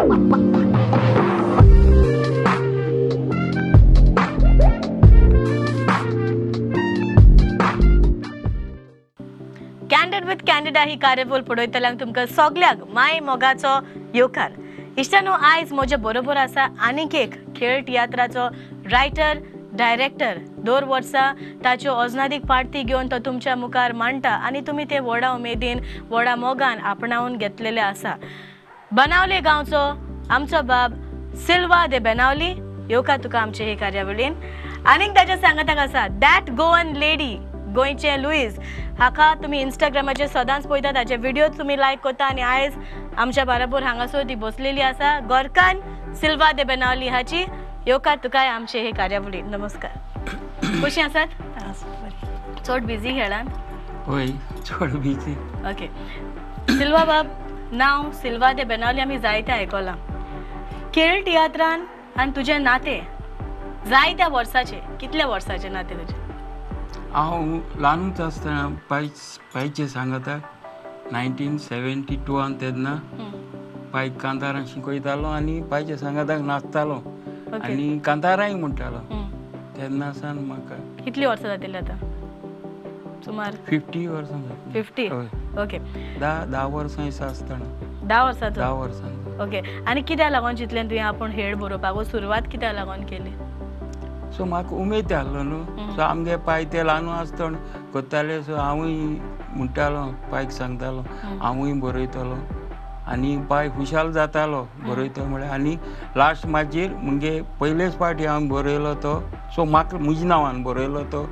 Candid with candida ही कार्यावळ पळयतल्यांक तुमकां सगल्यांक माय मोगाचो येवकार. इश्टानो, आयज म्हज्या बरोबर आसा आनीक एक खेळ तियात्राचो रायटर डायरेक्टर. दर वर्सा ताच्यो अजनादीक पार्टी घेवन तो तुमच्या मुखार मांडटा आनी तुमी ते व्हडा उमेदीन व्हडा मोगान आपणावन घेतलेले आसा. बनावले गांवचो आमचो बाब सिल्वा दे बेनावली, येवकार तुका आमचे हे कार्यावळीन. आनीक ताच्या सांगाताक आसा that Goan lady, गोंयचे लुईस. हाका तुमी इंस्टाग्रामाचेर सदांच पळयता, ताचे व्हिडियो तुमी लायक करता आनी आयज आमच्या बरोबर हांगासर ती बसलेली आसा गोरकान सिल्वा दे बेनावली हाची. येवकार तुका आमचे हे कार्यावळीन. नमस्कार, कशी आसात? चड बिजी खेळान? हय, चड बिजी. ओके सिल्वा बाब, नांव सिल्वा दे बेनावली आमी जायते आयकलां. खेळ तियात्रान आनी तुजें नातें जायत्या वर्साचें, कितल्या वर्साचें नातें तुजें? हांव ल्हानूच आसतना पायचे सांगता 1972 तेन्ना पायक कांतारां शिकयतालो आनी पायचे सांगाताक नाचतालो आनी कांतारांय म्हणटालो. तेन्ना सावन म्हाका. कितली वर्सां जातली आतां सुमार? 50 वर्सां जातली. 50? ओके. 10 वर्सां दिसा आसतना. 10 वर्सां? 10 वर्सां. ओके. आनी कित्याक लागून चिंतलें तुवें आपूण हेळ बरोवपाक सुरवात कित्याक लागून केली? सो म्हाका उमेद आहलो न्हू. सो आमगे पाय ते ल्हान आसतना करताले. सो हांवूय म्हणटालो, पायक सांगतालो हांवूय बरयतलो आनी पाय खुशाल जातालो बरयतो म्हळ्यार. आनी लास्ट मागीर मुगे पयलेच पावटी हांवें बरयलो तो, सो म्हाका म्हज्या नांवान बरयलो तो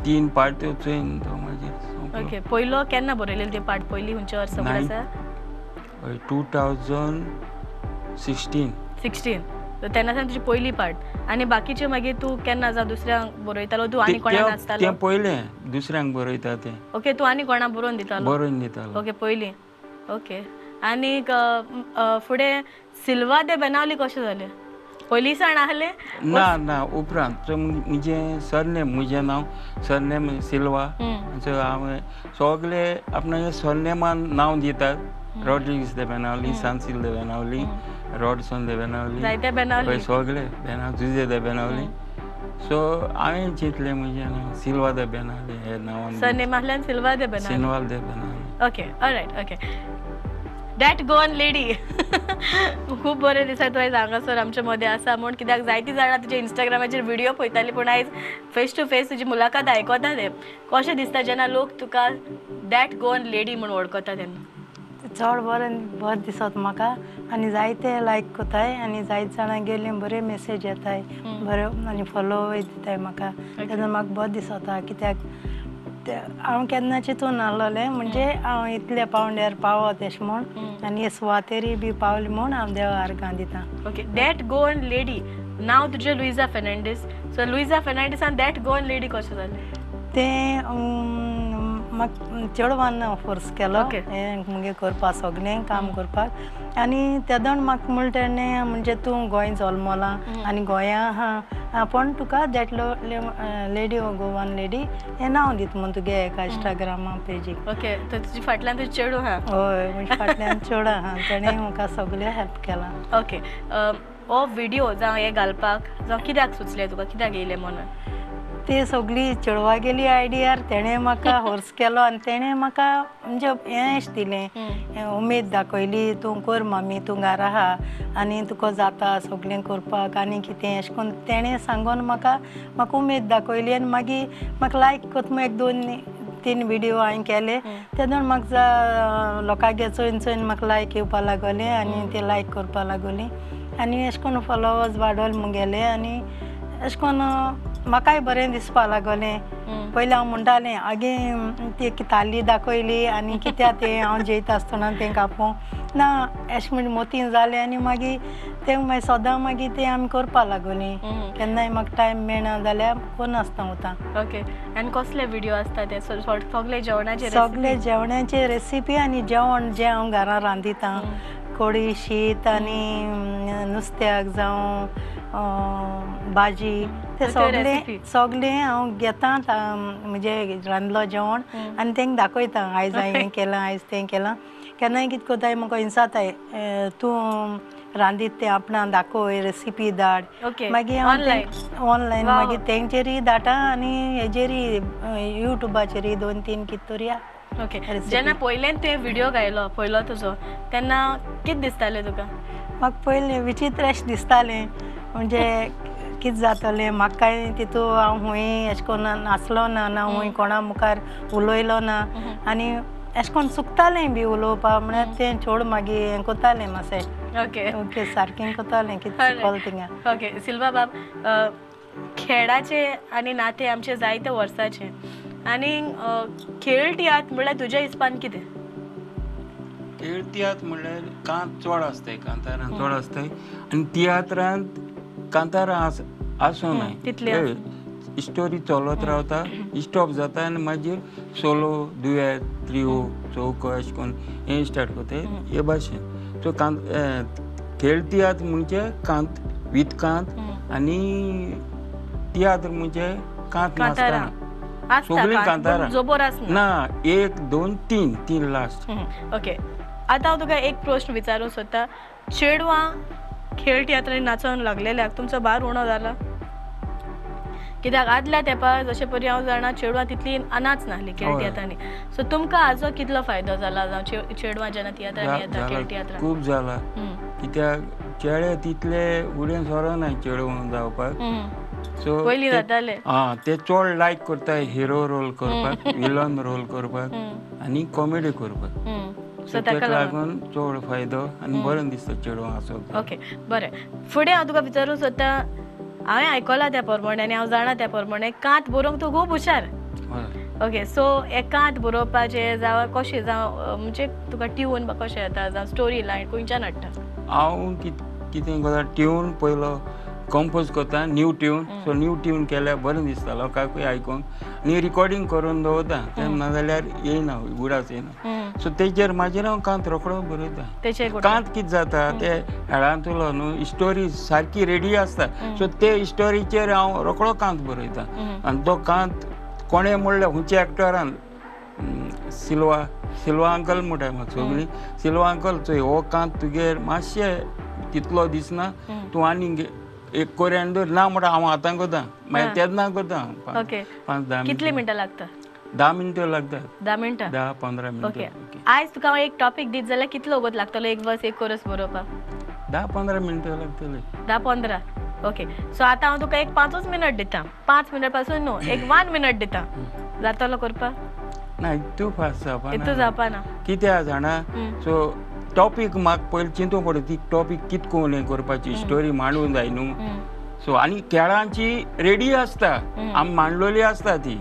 3 पार्ट्यो चोयन तो मागीर. ओके, पयलो केन्ना बरयलेलो ते पार्ट? पयली खंयच्या वर्सा आसा? 2016. 16 तेन्ना सावन तुजी पयली पार्ट. आनी बाकीचे मागीर तूं केन्ना जावं दुसऱ्यांक बरयतालो तूं आनी कोणाक नाचतालो? तें पयलें दुसऱ्यांक बरयता तें. ओके, तूं आनी कोणाक बरोवन दितालो? बरोवन दितालो. ओके, पयलीं. ओके, आनीक फुडें सिल्वा दे बेनावली कशें जालें? पयलीं सावन आहलें? ना ना, उपरांत. सो म्हजें सरनेम, म्हजें नांव सरनेम सिल्वा. सो हांवें सगळे आपणाच्या सरनेमान नांव दितात. रॉड्रिग्स दे बेनावली, सांसील दे बेनावली, रॉडसन दे बेनावली, जायते बेनावली, सगळे बेनावली, जुजे दे बेनावली. सो हांवें चिंतलें म्हजें नांव सिल्वा दे बेनावली हे नांवान. Surname आहल्यान Silva de Benaulim. Silva de Benaulim. Okay, alright. Okay, that Goan lady खूब बरें दिसा तूं आयज हांगासर आमच्या मदें आसा म्हूण. कित्याक जायतीं जाणां तुज्या इंस्टाग्रामाचेर व्हिडियो पळयताली, पूण आयज फेस टू फेस तुजी मुलाखत आयकता तें कशें दिसता जेन्ना लोक तुका that Goan lady म्हूण वळखता तेन्ना? चड बरें बरें दिसत म्हाका आनी जायते लायक करताय आनी जायते जाणां गेले बरे मेसेज येताय बरे आनी फॉलोवय दिताय म्हाका. तेन्ना म्हाका बरें दिसता कित्याक हांव केन्ना चिंतून आहलोलें म्हणजे हांव इतल्या पावंड्यार पावत अशें म्हूण आनी हे सुवातेरूय बी पावलें म्हूण हांव देवा आर्गां दितां. ओके, that Goan lady नांव तुजें Luisa Fernandes. So Luisa Fernandes आनी that Goan lady कशें जालें? तें म्हाका चेडवान फोर्स केलो हें मुगे करपाक, सगळें काम करपाक. आनी तेदोण म्हाका म्हणटा तेणें म्हणजे तूं गोंय जल्मलां आनी गोंया आहा पूण तुका that lady Goan lady हें नांव दिता म्हूण तुगे एका इंस्टाग्रामा पेजीक. ओके, तर तुजे फाटल्यान तुजें चेडूं आहा? हय, म्हज्या फाटल्यान चेडूं आहा, तेणें म्हाका सगळें हेल्प केलां. ओके, हो व्हिडियो जावं हें घालपाक जावं कित्याक सुचलें तुका, कित्याक येयलें मनान? ते सगळी चेडवा गेली आयडियार, तेणें म्हाका फोर्स केलो आनी तेणें म्हाका म्हणजे हें अशें दिलें, उमेद दाखयली, तूं कर मामी, तूं घरा आहा आनी तुका जाता सगळें करपाक आनी कितें अशें करून तेणें सांगून म्हाका म्हाका उमेद दाखयली. आनी मागीर म्हाका लायक करता म्हूण 1 2 3 व्हिडियो हांवें केले. तेन्ना म्हाका लोकांगे चोयन चोयन म्हाका लायक येवपा लागोलें आनी ते लायक करपा लागोली आनी अशें करून फॉलोवर्स वाडोवले मुगेले आनी अशें करून म्हाकाय बरें दिसपा लागोलें. पयलीं हांव म्हणटालें आगे ती ताली दाखयली आनी कित्याक तें हांव जेयता आसतना तें कापूं ना अशें म्हणजे मोतीन जालें आनी मागीर तें मागीर सदां मागीर तें आमी करपा लागोलीं. केन्नाय म्हाका टायम मेळना जाल्यार करनासतना वता. ओके, आनी कसले व्हिडियो आसता ते? सगळे जेवणाचे? सगळे जेवणाचे रेसिपी आनी जेवण जें हांव घरान रांदितां, कोडी शीत आनी नुस्त्याक जावं भाजी ते सगळे सगळे हांव घेता म्हणजे रांदलो जेवण आनी तेंकां दाखयता, आयज हांवें हें केलां, आयज तें केलां. केन्नाय कितें करताय म्हाका इन्साताय तूं रांदीत तें आपणा दाखय रेसिपी धाड मागीर ऑनलायन मागीर तेंचेरूय धाडटा आनी हेजेरूय युट्यूबाचेरूय 2-3 कितें तरी. ओके जेन्ना पयल्यान तुवें व्हिडियो गायलो पयलो तुजो तेन्ना कितें दिसतालें तुका? म्हाका पयलें विचित्र अशें दिसतालें म्हणजे कितें जातलें म्हाका कांय तितू हांव हुंय अशें करून नाचलो ना ना हुंय कोणा मुखार उलयलो ना आनी अशें करून चुकतालें बी उलोवपाक म्हळ्यार तें चोड मागीर हें करतालें मातशें. ओके ओके सारकें करतालें कितें चुकलें थिंगा. ओके सिल्वा बाब, खेळाचे आनी नातें आमचे जायते वर्साचे आनी खेळ तियात्र म्हणल्यार तुज्या हिसपान कितें? खेळ तियात्र म्हणल्यार कांत चड आसताय, कांतारां चड आसताय आनी तियात्रांत कांतारां आसनाय, तितले स्टोरी चलत रावता, स्टॉप जाता आनी मागीर सोलो, दुयेत, त्रियो, चौको अशें करून हें स्टार्ट करताय हे भाशेन. सो कांत खेळ तियात्र म्हणजे कांत विथ कांत आनी तियात्र म्हणजे कांत नासतना सगळीं कांतारां ना, 1 2 3 3 लास्ट. ओके आतां हांव तुका एक प्रश्न विचारूंक सोदता, चेडवां खेळ तियात्रांनी नाचोंक लागलेल्याक तुमचो भार उणो जाला? कित्याक आदल्या तेंपार जशें परी हांव जाणा चेडवां तितली नाच नासली खेळ तियात्रांनी, सो तुमकां हाजो कितलो फायदो जाला जावं चेडवां जेन्ना तियात्रांनी येता खेळ तियात्रां? खूब जाला, कित्याक चेडे तितले फुडें सरना चेडवां जावपाक, सो पयलीं जाताले आं ते चड लायक करता हिरो रोल करपाक, विलन रोल करपाक आनी कॉमेडी करपाक, सो ताका लागून चड फायदो आनी बरें दिसता चेडवां आसत. ओके बरें, फुडें हांव तुका विचारूंक सोदता, हांवें आयकलां त्या प्रमाणे आनी हांव जाणा त्या प्रमाणे कांत बरोवंक तूं खूब हुशार. ओके सो हे कांत बरोवपाचें जावं कशें जावं म्हणजे तुका ट्यून कशें येता जावं स्टोरी लायन खंयच्यान हाडटा? हांव कितें करता, ट्यून पयलो कंपोज करता, new tune, so new tune केल्यार बरें दिसता लोकांकूय आयकूंक आनी रिकॉर्डींग करून दवरता, तें नाजाल्यार येयना उगडास येयना, सो तेजेर मागीर हांव कांत रोकडो बरयता. कांत कितें जाता ते हेळांतलो न्हू स्टोरी सारकी रेडी आसता, सो ते स्टोरीचेर हांव रोकडो कांत बरयता आनी तो कांत कोणें म्हणल्यार खंयच्या एक्टरान, सिल्वा सिल्वा अंकल म्हणटा म्हाका सगळीं, सिल्वा अंकल चोय हो कांत तुगेर मातशें तितलो दिसना, तूं आनीक एक कोऱ्यान दवर ना म्हणटा हांव आतां करता, मागीर तेन्ना करता. 5-10 कितली मिनटां लागता? 10 मिनटां लागता. 10 मिनटां? 10-15 मिनटां. आयज तुका हांव एक टॉपीक दीत जाल्यार कितलो वगत लागतलो एक वर्स एक कोरस बरोवपाक? 10-15 मिनटां लागतली. 10-15. ओके सो आतां हांव तुका एक 5 मिनट दिता, 5 मिनट पासून न्हू एक 1 मिनट दिता, जातलो करपाक? ना इतू फास्ट जावपा, इतू जावपा ना, कित्याक जाणा, सो टॉपीक म्हाका पयलीं चिंतूंक पडटा ती टॉपीक कितें करून हें करपाची, स्टोरी मांडूंक जाय न्हू, सो आनी खेळांची रेडी आसता, आमी मांडलेली आसता ती,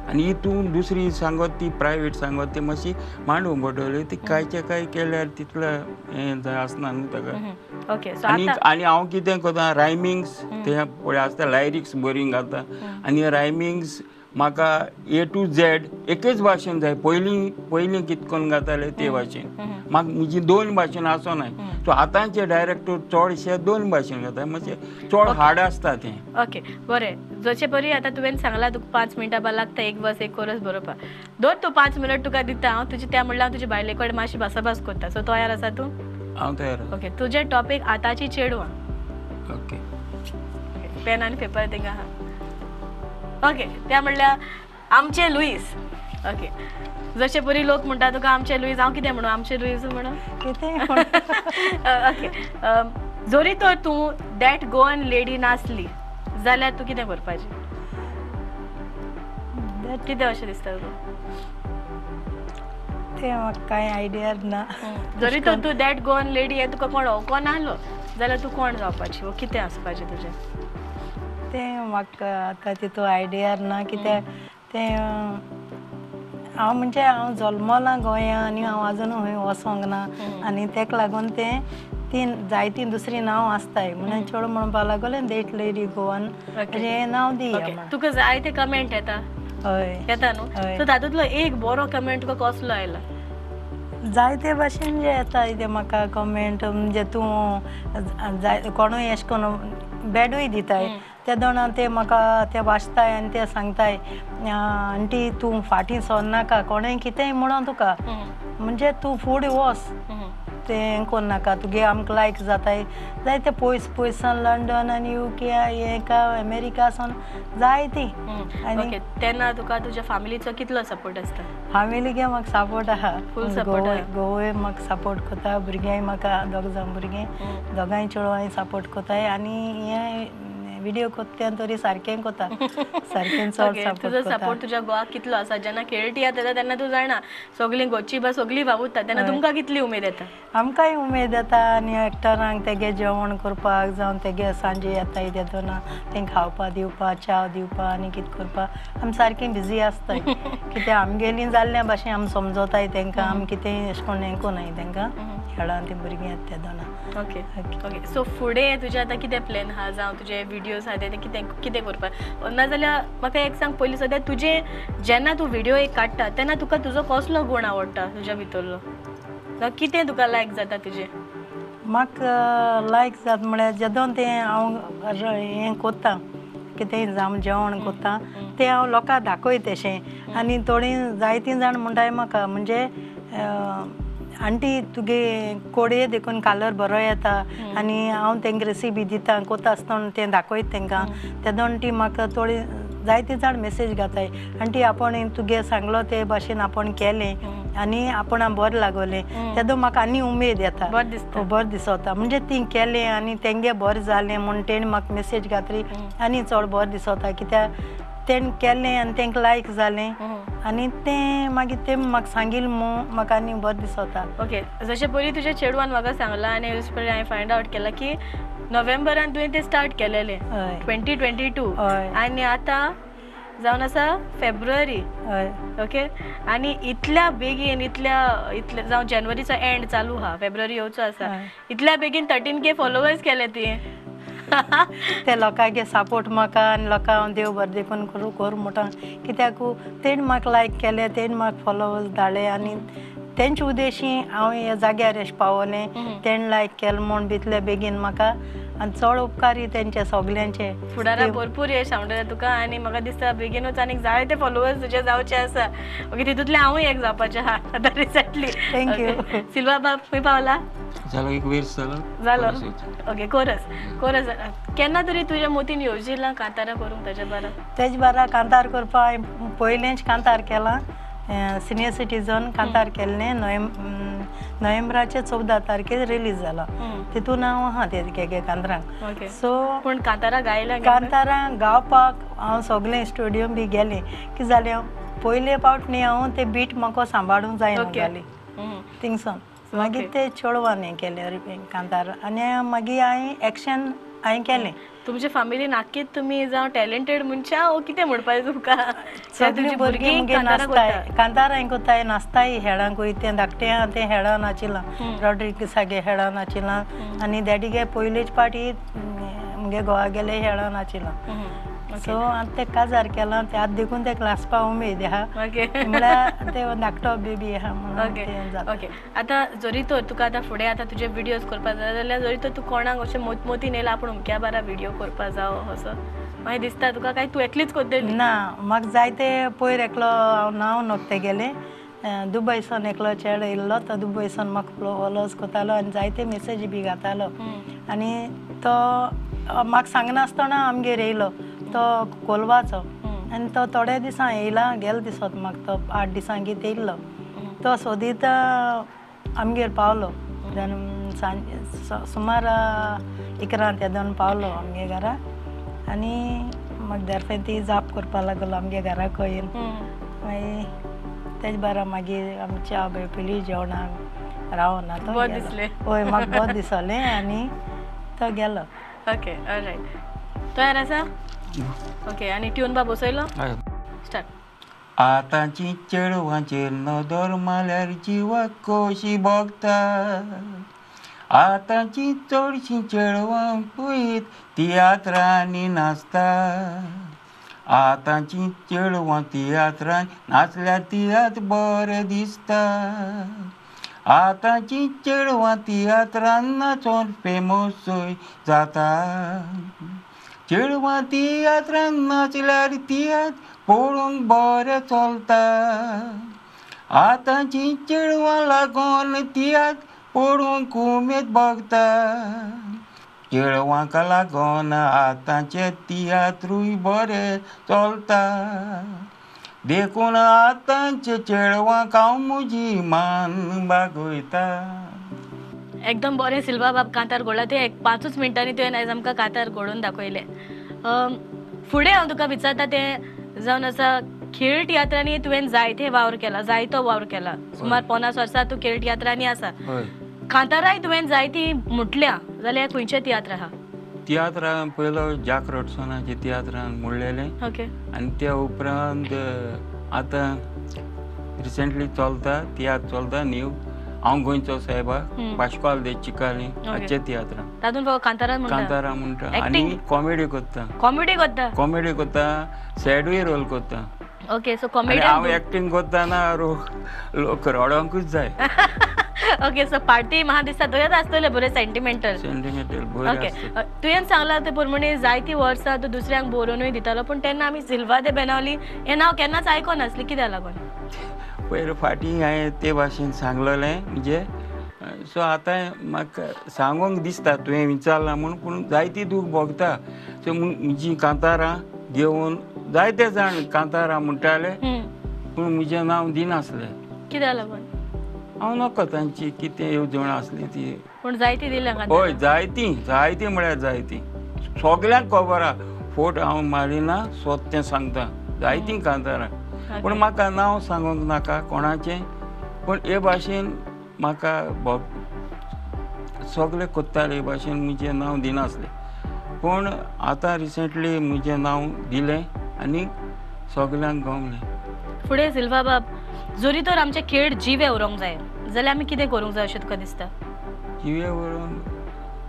आनी ही तूं दुसरी सांगत ती प्रायवेट सांगत ती मातशी मांडूंक पडटली, ती कांयचे कांय केल्यार तितलें हें आसना न्हू ताका. ओके आनी आनी हांव कितें करता, रायमिंग्स ते पळय आसता, लायरिक्स बरी घालता आनी रायमिंग्स म्हाका ए टू झेड एकेच भाशेन जाय, पयलीं पयलीं कितें करून घाताले ते भाशेन, म्हाका म्हजी 2 भाशेन आसनाय, सो आतांचे डायरेक्टर चडशे 2 भाशेन घाता, मातशें चड हार्ड आसता तें. ओके बरें, जशें परी आतां तुवें सांगलां तुका 5 मिनटां बा लागता एक वर्स एक कोरस बरोवपाक, दोन तूं 5 मिनट तुका दिता हांव तुजे, त्या म्हणल्यार हांव तुजे बायले कडेन मातशी भासाभास करता, सो तयार आसा तूं? हांव तयार. ओके तुजें टॉपीक आतांची चेडवां. ओके पेन आनी पेपर थिंगा आहा. ओके त्या म्हणल्यार आमचे लुईस. ओके जशे परी लोक म्हणटा तुका आमचे लुईस, हांव कितें म्हणू आमचे लुईस म्हणून कितें? ओके जरी तर तूं that Goan lady नासली जाल्यार तूं कितें करपाचें, कितें अशें दिसता तुका? तें म्हाका कांय आयडिया ना. जरी तर तूं that Goan lady हें तुका कोण वळखो नासलो जाल्यार तूं कोण जावपाची वो कितें आसपाचें तुजें? तें म्हाका आतां तितू आयडिया ना, कित्याक तें हांव म्हणजे हांव जल्मलां गोंया आनी हांव आजून खंय वचोंक ना आनी तेका लागून तें ती जायतीं दुसरीं नांव आसताय म्हणून चेडो म्हणपाक लागलें that lady Goan हें नांव दिया. तुका जायते कमेंट येता? हय येता न्हू, सो तातूंतलो एक बरो कमेंट तुका कसलो आयला? जायते भाशेन जे येता ते म्हाका कमेंट, म्हणजे तूं जाय कोणूय अशें करून बॅडूय दिताय तेदोणा ते म्हाका ते वाचताय आनी ते सांगताय आंटी तूं फाटीं सरनाका, कोणें कितेंय म्हणोन तुका, म्हणजे तूं फुडें वच, तें हें नाका तुगे आमकां लायक जाताय जायते पयस पयसान लंडन आनी युके हें का अमेरिका सावन जायती. आनी तेन्ना तुका तुज्या फॅमिलीचो कितलो सपोर्ट आसता? फॅमिलीगे म्हाका सपोर्ट आहा, फूल सपोर्ट. घोवूय म्हाका सपोर्ट करता, भुरग्यांय म्हाका दोग जाण भुरगीं दोगांय चेडवांय सपोर्ट करताय. आनी हें व्हिडियो करता तरी सारकें करता, सारकें चड सपोर्ट. तुजो सपोर्ट तुज्या गोवाक कितलो आसा? जेन्ना खेळ तियात्र येता तेन्ना तूं जाणा सगळीं गोची बा सगळीं वावुरता, तेन्ना तुमकां कितली उमेद येता? आमकांय उमेद येता. आनी एक्टरांक तेगे जेवण करपाक जावं तेगे सांजे येता तेदोना तेंकां खावपा दिवपा, च्या दिवपा आनी कितें करपा आमी सारकीं बिजी आसताय. कित्याक आमगेलीं जाल्ल्या भाशेन आमी समजताय तेंकां, आमी कितें अशें कोण हें कोनाय तेंकां खेळान तीं भुरगीं येता तेदोना. ओके ओके सो फुडें तुजें आतां कितें प्लॅन आहा? जावं तुजे व्हिडियोज आहा ते कितें कितें करपाक? नाजाल्यार म्हाका एक सांग पयलीं, सद्या तुजें जेन्ना तूं व्हिडियो एक काडटा तेन्ना तुका तुजो कसलो गूण आवडटा तुज्या भितरलो? कितें तुका लायक जाता तुजें? म्हाका लायक जाता म्हळ्यार जेदोन तें हांव हें करता कितेंय जावं जेवण करता तें हांव लोकांक दाखयता अशें. आनी थोडीं जायतीं जाण म्हणटाय म्हाका म्हणजे आंटी तुगे कोडये देखून कालर बरो येता आनी हांव तेंकां रेसिपी दिता कोता आसतना तें दाखयता तेंकां. तेदोन ती म्हाका थोडी जायते जाण मेसेज घाताय, आंटी आपूण तुगे सांगलो ते भाशेन आपूण केलें आनी आपूण बरें लागोलें. तेदो म्हाका आनी उमेद येता, बरें दिसता. म्हणजे ती केलें आनी तेंगे बरें जालें म्हूण तेणी म्हाका मेसेज घातली आनी चड बरें दिसता. कित्याक तेणें केलें आनी तेंकां लायक जालें आनी तें मागीर तें म्हाका सांगिल्लें म्हूण म्हाका आनी बरें दिसता. ओके, जशें पयलीं तुज्या चेडवान म्हाका सांगलां आनी पयलीं हांवें फायंड आवट केलां की नोव्हेंबरान तुवें तें स्टार्ट केलेलें 2022 आनी आतां जावन आसा फेब्रुवारी. ओके, आनी इतल्या बेगीन इतल्या इतले जावं जानेवारीचो एंड चालू आहा, फेब्रुवारी येवचो आसा, इतल्या बेगीन 13K followers केले तुवें. ते लोकांगे सपोर्ट म्हाका आनी लोकांक हांव देव बरें देखून करूं कर म्हणटा. कित्याक तेणी म्हाका लायक केलें, तेणी म्हाका फॉलोवर्स धाडले आनी तेंचे उद्देशी हांव ह्या जाग्यार अशें पावलें. तेणें लायक केलें म्हूण इतले बेगीन म्हाका आनी चड उपकारी तेंचे सगल्यांचे. फुडाराक भरपूर यश आवडटा तुका आनी म्हाका दिसता बेगीनूच आनीक जायते फॉलोवर्स तुजे जावचे आसा. ओके, तितूंतलें हांवूय एक जावपाचें आहा आतां रिसंटली. Thank you. Silva बाब खंय पावला? जालो एक वेर्स जालो. जालो. ओके, कोरस कोरस केन्ना तरी तुज्या मोतीन येवजिलां कांतारां करूंक ताच्या बारा? तेज बारा कांतार करपाक हांवें पयलेंच कांतार केलां, सिनियर सिटीजन कांतार केल्लें नोव्हेंबराचे 14 तारखेर रिलीज जाला. तितून हांव आहा ते कांतारांक. सो पूण कांतारां गायला? कांतारां गावपाक हांव सगळें स्टुडियो बी गेलें की जालें पयले पावट न्ही हांव ते बीट म्हाका सांबाळूंक जायना जाली थिंगसून. मागीर ते चेडवान हें केलें कांतार आनी मागीर हांवें एक्शन हांवें केलें. तुमच्या फॅमिलीन आखीत तुमी जावं टॅलेंटेड मनशां ओ कितें म्हणपाचें तुमकां? सगळीं भुरगीं मुगे नाचताय, कांतारां कोताय, नाचताय हेळांकूय. तें धाकटें आहा तें हेळां नाचिलां, रॉड्रिगसागे हेळां नाचिलां आनी डॅडीगे पयलेच पाटी मुगे गोवा गेले हेळां नाचिलां. सो आतां ते काजार केलां ते आतां देखून तेका नाचपा उमेद आहा, म्हळ्यार ते धाकटो बेबी आहा म्हणून तें जाता. ओके, आतां जरी तर तुका आतां फुडें आतां तुजे व्हिडियोज करपा जाय जाल्यार जरी तर तूं कोणाक अशें मोतीन येयला आपूण अमक्या बारा व्हिडियो करपा जावो असो मागीर दिसता तुका काय तूं एकलीच करतली? ना, म्हाका जायते पयर एकलो हांव नांव न्हय तेगेलें, दुबयसान एकलो चेडो येयल्लो, तो दुबयसान म्हाका फॉलोज करतालो आनी जायते मेसेजी बी घातालो. आनी तो म्हाका सांगनासतना आमगेर येयलो, तो कोलवाचो. आनी तो थोड्या दिसां येयला गेलो दिसत म्हाका, तो 8 दिसां कितें येयल्लो. तो सोदीत आमगेर पावलो सुमार 11 तेदोन पावलो आमगे घरा. आनी म्हाका देरफें ती जाप करपा लागलो आमगे घरा खंय. मागीर तेज बारा मागीर आमी च्या बी पिली, जेवणाक रावना तो हय म्हाका बरें दिसलें आनी तो गेलो. ओके, ऑलरायट, तयार आसा? ओके, आनी ट्यून बा बसयलो? स्टार्ट. आतांची चेडवांचेर नदर मारल्यार जिवाक कशी भोगता, आतांची चडशीं चेडवां पळयत तियात्रांनी नाचता, आतांची चेडवां तियात्रान नाचल्यार तियात्र बरें दिसता, आतांची चेडवां तियात्रान नाचोन फेमसूय जाता, चेडवां तियात्रान नाचल्यार तियात्र पळोवंक बरें चलता, आतांची चेडवां लागोन तियात्र पळोवंक उमेद भोगता. चेडवांक लागून आतांचे तियात्रूय बरे चलता, देखून आतांचे चेडवांक हांव म्हजी मान बागयता. एकदम बरें सिल्वा बाब कांतार घोळ्ळा तें एक 5 मिनटांनी तुवें आयज आमकां कांतार घडोवन दाखयलें. फुडें हांव तुका विचारता तें जावन आसा, खेळ तियात्रांनी तुवें जायते वावर केला, जायतो वावर केला, सुमार 50 वर्सां तूं खेळ तियात्रांनी आसा. कांताराय तुवें जायती म्हटल्या जाल्यार खंयचे तियात्र आहा? तियात्रां पयलो जाक रोडसोनाचे तियात्रान म्हणलेलें. ओके. आनी त्या उपरांत आतां रिसेंटली चलता तियात्र चलता न्यू हांव गोंयचो साहेबा पाश्क्वाल दे चिकाली हाचे तियात्रां. तातूंत कांतारां म्हणटा? कांतारां म्हणटा आनी कॉमेडी करता. कॉमेडी करता? कॉमेडी करता, सॅडूय रोल करता. ओके, सो कॉमेडी हांव एक्टींग करतना लोक रडोंकूच जाय. ओके, सो पार्टी म्हाका दिसता तुवें आसतलें बरें सेंटिमेंटल. सेंटिमेंटल बरें. ओके, तुवें सांगलां ते प्रमाणे जायतीं वर्सां तूं दुसऱ्यांक बरोवनूय दितालो, पूण तेन्ना आमी सिल्वा दे बेनावली हें नांव केन्नाच आयको नासलें, कित्याक लागून? पयर फाटीं हांवें ते भाशेन सांगलेलें म्हणजे सो आतां म्हाका सांगूंक दिसता तुवें विचारलां म्हूण, पूण जायती दूख भोगता. सो म्हजी कांतारां घेवन जायते जाण कांतारां म्हणटाले, पूण म्हजें नांव दिनासलें. कित्याक लागून? हांव नकळो तांची कितें येवजण आसली ती. पूण जायती दिल्या? हय, जायती, जायती म्हळ्यार जायती, सगल्यांक खबर आहा. फोट हांव मारिना, स्वत तें सांगता, जायतीं कांतारां. पूण म्हाका नांव सांगूंक नाका कोणाचें, पूण हे भाशेन म्हाका सगळे कोत्ताले हे भाशेन म्हजें नांव दिनासलें. पूण आतां रिसेंटली म्हजें नांव दिलें आनी सगल्यांक गमलें. फुडें सिल्वा बाब, जरी तर आमचे खेळ जिवे उरोंक जाय जाल्यार आमी कितें करूंक जाय अशें तुका दिसता? जिवे उरोवन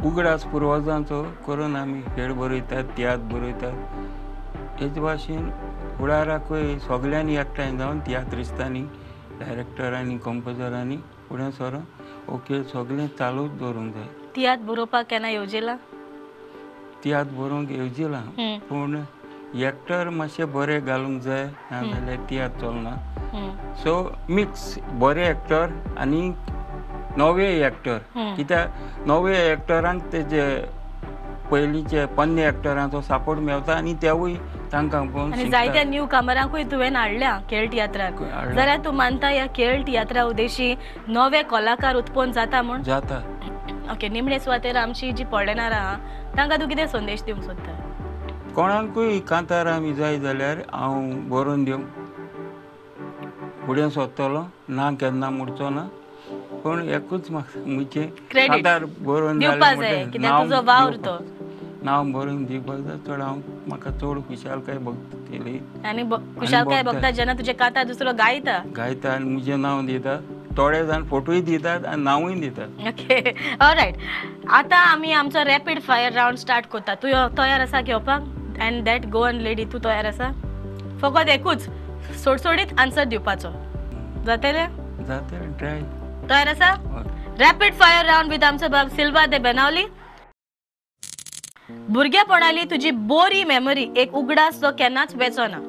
उगडास पुर्वजांचो करून आमी खेळ बरयतात, तियात्र बरयतात. हेच भाशेन फुडाराकूय सगल्यांनी एकठांय जावन तियात्रिस्तांनी, डायरेक्टरांनी, कंपोजरांनी फुडें सरून हो खेळ सगळें चालूच दवरूंक जाय. तियात्र बरोवपाक केन्ना येवजिलां? तियात्र बरोवंक येवजिलां, पूण एक्टर मातशे बरे घालूंक जाय, नाजाल्यार तियात्र चलना. सो मिक्स बरे एक्टर आनी नवे एक्टर, कित्याक नवे एक्टरांक तेजे पयलींचे पोन्ने एक्टरांचो सपोर्ट मेळटा आनी तेवूय तांकां पळोवन. जायत्या न्यू कामरांकूय तुवें हाडल्या खेळ तियात्राक, जाल्यार तूं मानता ह्या खेळ तियात्रा उद्देशी नवे कलाकार उत्पन्न जाता म्हूण? जाता. ओके, निमणे सुवातेर आमची जी पळयणार आहा तांकां तूं कितें संदेश दिवंक सोदता? कोणाकूय कांतार आमी जाय जाल्यार हांव बरोवन दिवंक फुडें सोदतलो ना, केन्ना मोडचो ना. पूण एकूच म्हाका म्हजें कांतार बरोवन जालें नांव बरोवन दिवपाक जाय. चड हांव म्हाका चड खुशालकाय भोगतली आनी खुशालकाय भोगता जेन्ना तुजें कांतार दुसरो गायता गायता आनी म्हजें नांव दिता. थोडे जाण फोटोय दितात आनी नांवूय दितात. ओके, ऑलरायट, आतां आमी आमचो रॅपीड फायर रावंड स्टार्ट करता. तूं तयार आसा घेवपाक? एंड that Goan lady, तूं तयार आसा? फकत एकूच सोडसोडीत आन्सर दिवपाचो, जातलें? जातलें, ट्राय. तयार आसा? रॅपीड फायर रावंड विथ आमचो बाब सिल्वा दे बेनावली. भुरगेपणाली तुजी बोरी मेमरी, एक उगडास जो केन्नाच वेचो ना.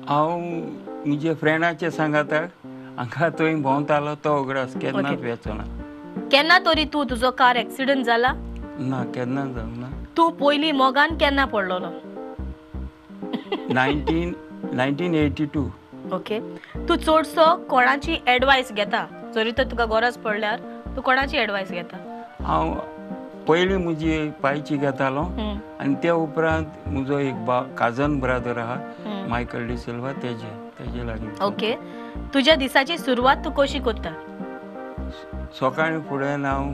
हांव म्हजे फ्रेंडाचे सांगाता हांगा थंय भोंवतालो तो उगडास केन्नाच वेचो ना. केन्ना तरी तूं तुजो कार एक्सिडंट जाला? ना, केन्ना जावंक ना. तूं पयलीं मोगान केन्ना पडलोलो? 1982. ओके, तूं चडसो कोणाची एडवायस घेता? जरी तर तुका गरज पडल्यार तूं कोणाची एडवायस घेता? हांव पयलीं म्हजी पायची घेतालो आनी त्या उपरांत म्हजो एक काजन ब्रादर आहा मायकल डिसिल्वा, तेजे लागीं. ओके, तुज्या दिसाची सुरवात तूं कशी करता? सकाळीं फुडें हांव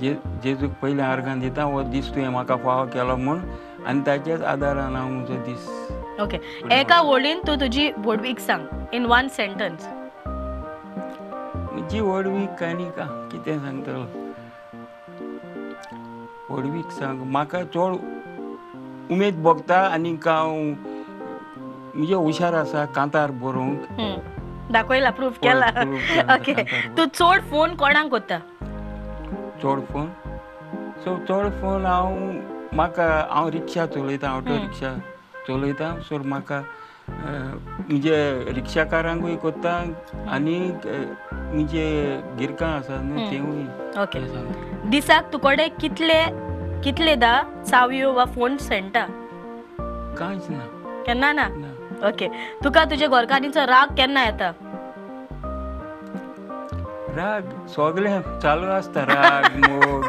जेजूक पयलीं आर्गां दिता, हो दीस तुवें म्हाका फावो केलो म्हूण, आनी ताच्याच आदारान हांव म्हजो दीस. ओके, एका वळीन तूं तुजी व्हडवीक सांग, इन वन सेंटन्स. म्हजी व्हडवीक आनी कितें सांगतलो? व्हडवीक सांग, म्हाका चड उमेद भोगता आनी हांव म्हणजे हुशार आसा कांतार बरोवंक. दाखयला, प्रूफ केला. ओके, तूं चड फोन कोणाक करता? चड फोन? सो चड फोन हांव म्हाका हांव रिक्षा चलयता, ऑटो रिक्षा चलयता. सो म्हाका म्हणजे रिक्षाकारांकूय करता आनी म्हणजे गिरकां आसा न्हू तेवूय. ओके. दिसाक तुकडे कितले कितलेदा चावयो वा फोन सेंटा? कांयच ना. केन्ना ना? ओके. तुका तुजे घरकान्नीचो राग केन्ना येता? राग सगळे चालू आसता, राग मोग.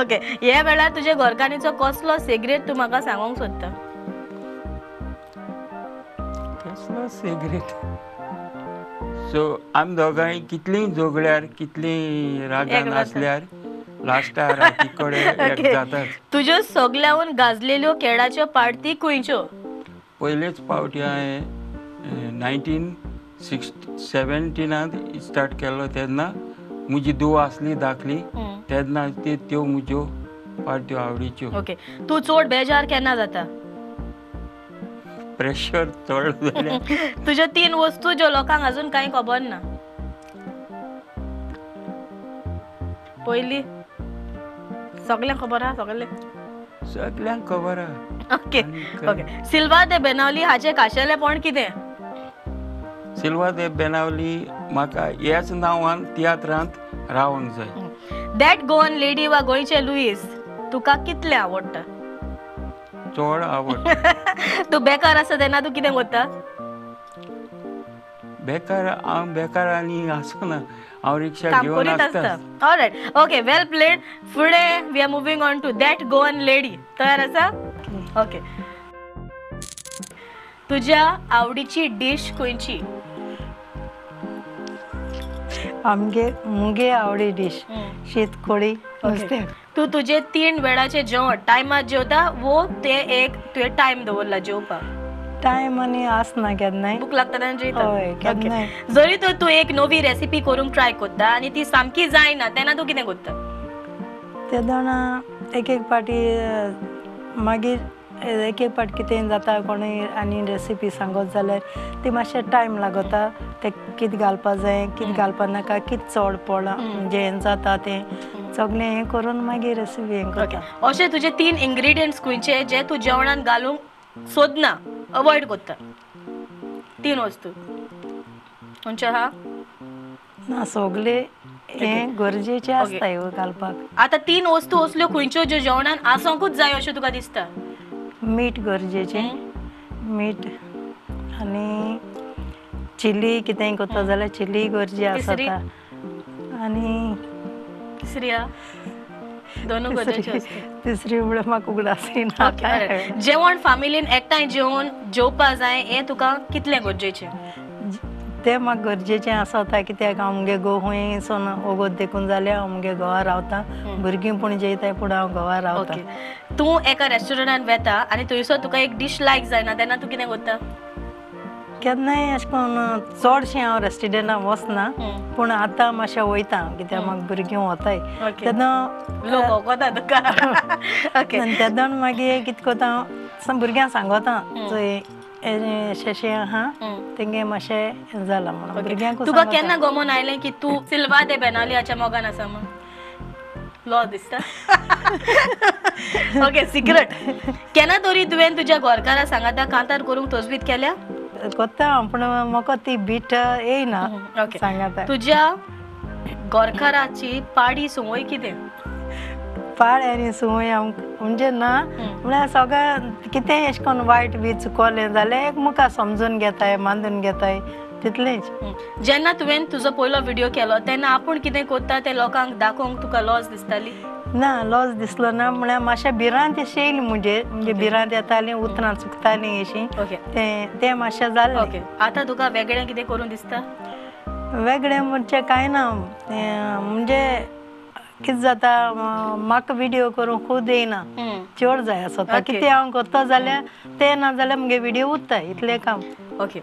ओके. हे वेळार तुजे घरकान्नीचो कसलो सिगरेट तूं म्हाका सांगूंक सोदता? कसलो सिगरेट? सो आमी दोगांय कितलीं झगड्यार कितलीं रागान आसल्यार लास्टार राती कडेन एक जाताच. तुज्यो सगळ्याहून गाजलेल्यो खेळाच्यो पार्टी खंयच्यो? पयलेच पावटी हांवें 1917 स्टार्ट केल्लो तेन्ना म्हजी धूव आसली धाकली तेन्ना त्यो म्हज्यो पार्ट्यो आवडीच्यो. ओके. तूं चड बेजार केन्ना जाता? प्रेशर चड जाल्यार. तुज्यो 3 वस्तू ज्यो लोकांक अजून कांय खबर ना? पयली सगळ्यांक खबर आहा? सगळे सगळ्यांक खबर आहा. ओके. ओके. सिल्वा दे बेनावली हाचें खाशेलेपण कितें? सिल्वा दे बेनावली म्हाका ह्याच नांवान तियात्रांत रावंक जाय. That Goan lady वा गोंयचे लुईस तुका कितलें आवडटा? चड आवडटा. तूं बेकार आसा तेन्ना तूं कितें करता? बेकार हांव बेकार आनी आसना, हांव रिक्षा घेवन आसता. ऑलरायट. Okay, well played. फुडें we are moving on to that Goan lady. तयार आसा? ओके. तुज्या आवडीची डीश खंयची? आमगे मुगे आवडी डीश शीत कोळी नुस्तें. तूं तुजे 3 वेळाचे जेवण टायमार जेवता वो ते एक तुवें टायम दवरला जेवपाक? टायम आनी आसना केन्नाय, भूक लागता तेन्ना जेयता. हय केन्नाय. जरी तर तूं एक नवी रेसिपी करूंक ट्राय करता आनी ती सामकी जायना तेन्ना तूं कितें करता? तेदोणा एक एक पाटी मागीर एक एक पाट कितें जाता, कोणूय आनी रेसिपी सांगत जाल्यार ती मातशें टायम लागता, तें कितें घालपा जाय कितें घालपा नाका, कितें चड पडलां म्हणजे हें जाता तें सगळें हें करून मागीर रेसिपी हें करता. अशे तुजे 3 इंग्रिडियंट्स खंयचे जे तूं जेवणान घालूंक सोदना, अवॉयड करता? 3 वस्तू खंयच्यो आहा? ना सगळे हें गरजेचें आसता ह्यो घालपाक. आतां 3 वस्तू असल्यो खंयच्यो ज्यो जेवणान आसोंकूच जाय अशें तुका दिसता? मीठ गरजेचें, मीठ आनी चिली कितेंय करता जाल्यार चिली गरजे आसता. आनी तिसरी दोनूय गरजेच्यो आसता. तिसरी म्हळ्यार म्हाका उगडास येना. जेवण फामिलीन एकठांय जेवन जेवपा जाय हें तुका कितलें गरजेचें? तें म्हाका गरजेचें आसता, कित्याक हांव मुगे घोव खंय वचोन वोगोत देखून जाल्यार हांव मुगे घोवा रावता, भुरगीं पूण जेयताय पूण हांव घोवा रावता. तूं एका रेस्टॉरंटान वेता आनी थंयसर तुका एक डीश लायक जायना तेन्ना तूं कितें करता? केन्नाय अशें करून चडशें हांव रेस्टॉरंटान वचना, पूण आतां मातशें वयता कित्याक म्हाका भुरगीं वताय तेन्ना लोक वोगोता तुका. तेन्ना मागीर कितें करता हांव भुरग्यांक सांगता चोय अशें आहा तेंगे मातशें जालां म्हणून भुरग्यांक. तुका केन्ना गमोन आयलें की तूं सिल्वा दे बेनावली हाच्या मोगान आसा म्हूण? लॉ दिसता. ओके. सिगरेट केन्ना तरी तुवें तुज्या घरकारा सांगाता कांतार करूंक तजवीज केल्या? करता हांव, पूण म्हाका ती बीट येयना. सांगाता. तुज्या घरकाराची पाडी संवय कितें? पाड आनी संवय आमकां म्हणजे ना, म्हळ्यार सगळें कितेंय अशें करून वायट बी चुकोलें जाल्यार एकमेका समजून घेताय, मानून घेताय, तितलेंच. जेन्ना तुवें तुजो पयलो व्हिडियो केलो तेन्ना आपूण कितें करता तें लोकांक दाखोवंक तुका लॉस दिसताली? ना, लॉस दिसलो ना, म्हळ्यार मातशें भिरांत अशी येयली म्हणजे म्हणजे भिरांत येताली, उतरां चुकतालीं अशीं, तें तें मातशें जालें. ओके. आतां तुका वेगळें कितें करूं दिसता? वेगळें म्हणजे कांय ना, म्हणजे कितें जाता म्हाका व्हिडियो करूंक खूद येयना, चड जाय आसता कितें हांव करता जाल्यार तें ना जाल्यार मुगे व्हिडियो उरता, इतलें काम. ओके.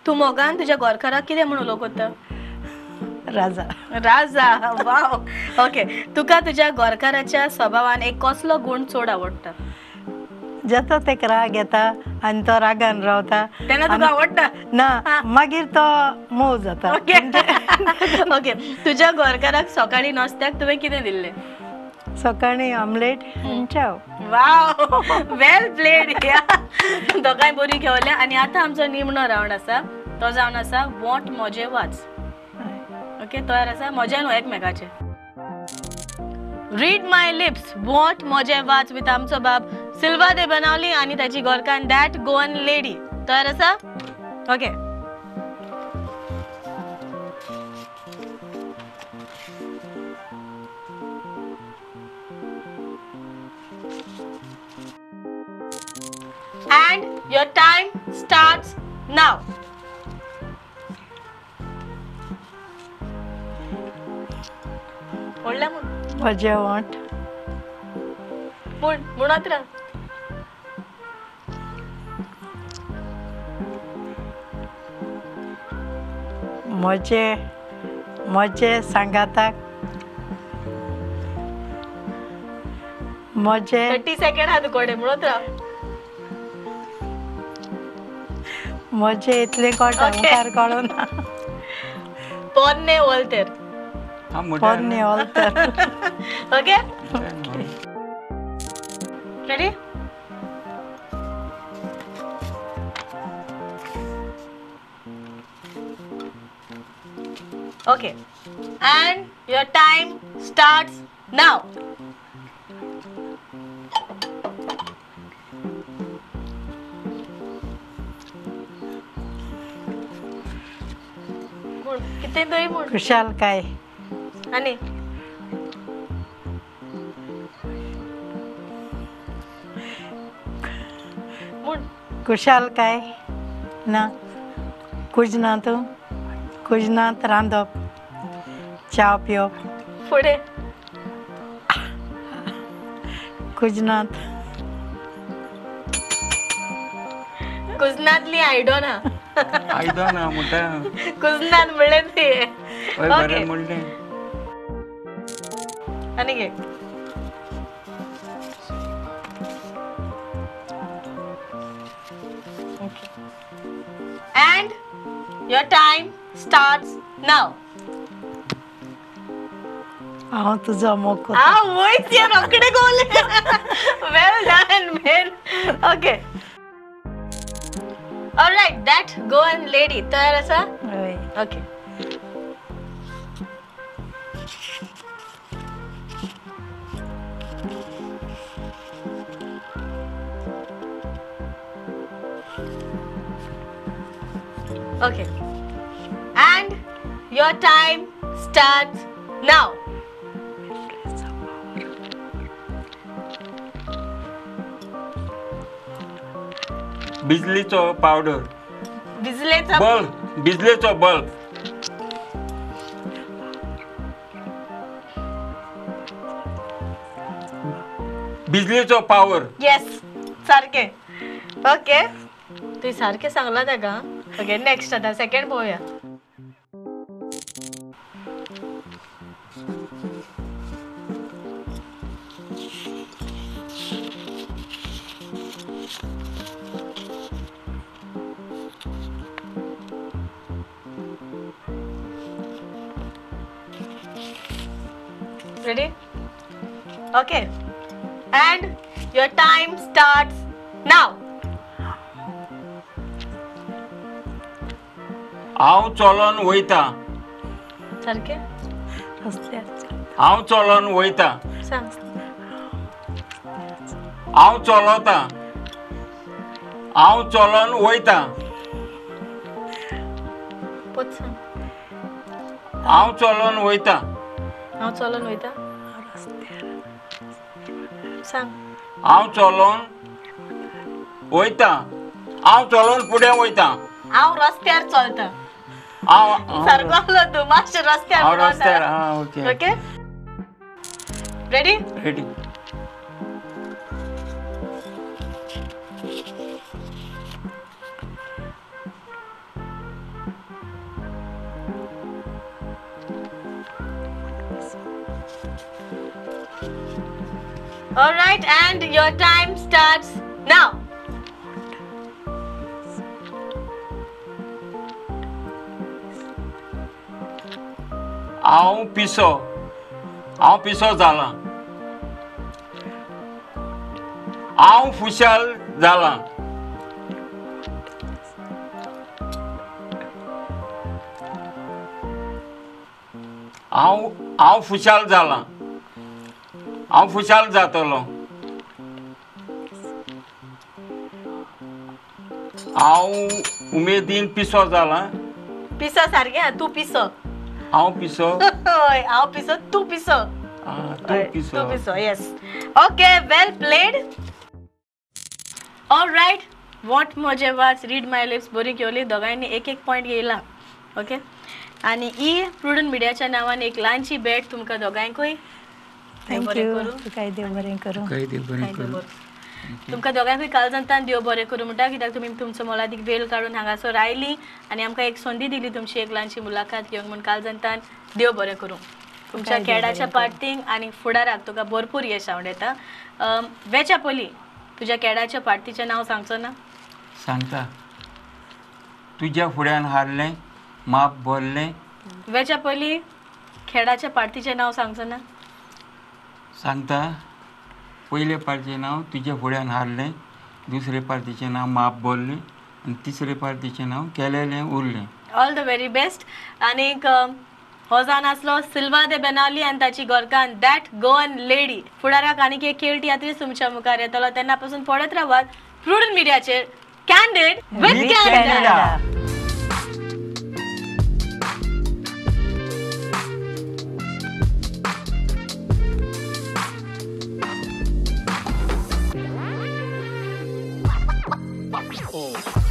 तूं मोगान तुज्या घरकाराक कितें म्हूण उलोवंक करता? राजा. राजा. वाव. ओके. तुका तुज्या घरकाराच्या स्वभावान एक कसलो गुण चड आवडटा? जेतो तेका राग येता आनी तो रागान रावता तेन्ना तुका आवडटा? ना, मागीर तो मोव जाता. ओके. ओके. तुज्या घरकाराक सकाळीं नाश्त्याक तुवें कितें दिल्लें? सकाळीं आमलेट आनी च्याव. वाव, वेल प्लेड. दोगांय बरी खेळल्या. आनी आतां आमचो निमणो रावंड आसा तो जावन आसा वोट मोजे वाच. ओके तयार आसा मजा न्हू एकमेकाचे. रीड my lips what मजे वाच विथ आमचो बाब सिल्वा दे बनावली आनी ताची गोरकान that Goan lady. तयार आसा? Okay. And your time starts now. ओडल्या म्हूण म्हजें वोंट म्हूण म्हणत राव. म्हजे म्हजे सांगाताक म्हजे 30 सेकंड हा तुकडे म्हणत राव. म्हजे इतले कळटा मुखार कळना. पोन्ने वोल्तेर. पोन्ने वोल्तेर. Okay ready? Okay, and your time starts now. कितें तरी म्हूण. खुशालकाय. आनी म्हूण खुशालकाय ना कुजनांत कुजनांत रांदप च्या पिवप फुडें कुजनांत कुजनांतली आयडोना आयदनां म्हणटा कुजनांत म्हणलें ती. हय बरें म्हणलें. आनी घे. And your time starts now. हांव तुजो मोग करता. आवयच हें रोखडें गोवलें. Well done man. Okay. Alright, that Goan lady तयार आसा? हय. Okay. Okay. And your time starts now. बिजलीचो पावडर. बिजलेचो बल्ब. बिजलेचो बल्ब. बिजलीचो पावर. येस सारकें. ओके तुवें सारकें सांगलां ताका. ओके नेक्स्ट आतां सेकंड पळोवया. Ready? Okay. And your time starts now. हांव चलोन वयता. सारकें? हांव चलोन वयता. सांग. हांव चलता. हांव चलोन वयता. हांव चलोन वयता. हांव चलोन वयता. सांग. हांव चलोन वयता. हांव चलोन फुडें वयता. हांव रस्त्यार चलता. सारको आसलो तूं मातशें रस्त्यार. हांव रस्त्यार. आं okay. Okay ready? Ready. All right, and your time starts now. हांव पिसो. हांव पिसो जाला. हांव खुशाल जाला. हांव हांव फुशाल जालां, हांव फुशाल जातलो. हांव उमेदीन पिसो जालां. पिसो सारकें, तूं पिसो. हांव पिसो. हय, हांव पिसो, तूं पिसो. तूं पिसो, तूं पिसो. Yes, okay, well played. All right, what म्हजे वाच रीड my lips बरी घेवली दोगांयनी, एक एक पॉयंट घेयला. ओके, आनी ही प्रुडंट मिडियाच्या नांवान एक ल्हानशी भेट तुमकां दोगांयकूय. Thank you, तुकाय देव बरें करूं. देव बरें करूं. तुमकां दोगांयकूय काळजांतल्यान देव बरें करूं म्हणटा, कित्याक तुमी तुमचो मोलादीक वेळ काडून हांगासर आयली आनी आमकां एक संदी दिली तुमची एक ल्हानशी मुलाखत घेवंक म्हूण. काळजांतल्यान देव बरें करूं. तुमच्या खेळाच्या पार्टींक आनी फुडाराक तुका भरपूर यश आवडटा. वेच्या पयलीं तुज्या खेळाच्या पार्टीचें नांव सांगचो ना? सांगता. तुज्या फुड्यान हारलें माप भरलें. वेच्या पयलीं खेळाच्या पार्टीचें नांव सांगचो ना? सांगता. पयले पार्टीचें नांव तुज्या फुड्यान हारलें, दुसरे पार्टीचें नांव माप भरलें आनी तिसरे पार्टीचें नांव केलेलें उरलें. All the very best. आनीक हो जावन आसलो सिल्वा दे बेनावली आनी ताची घरकान्न that Goan lady. फुडाराक आनीक एक खेळ तियात्रीस तुमच्या मुखार येतलो, तेन्ना पासून पळयत रावात प्रुडंट मिडियाचेर कॅन्डीड विथ कॅनडा. Oh.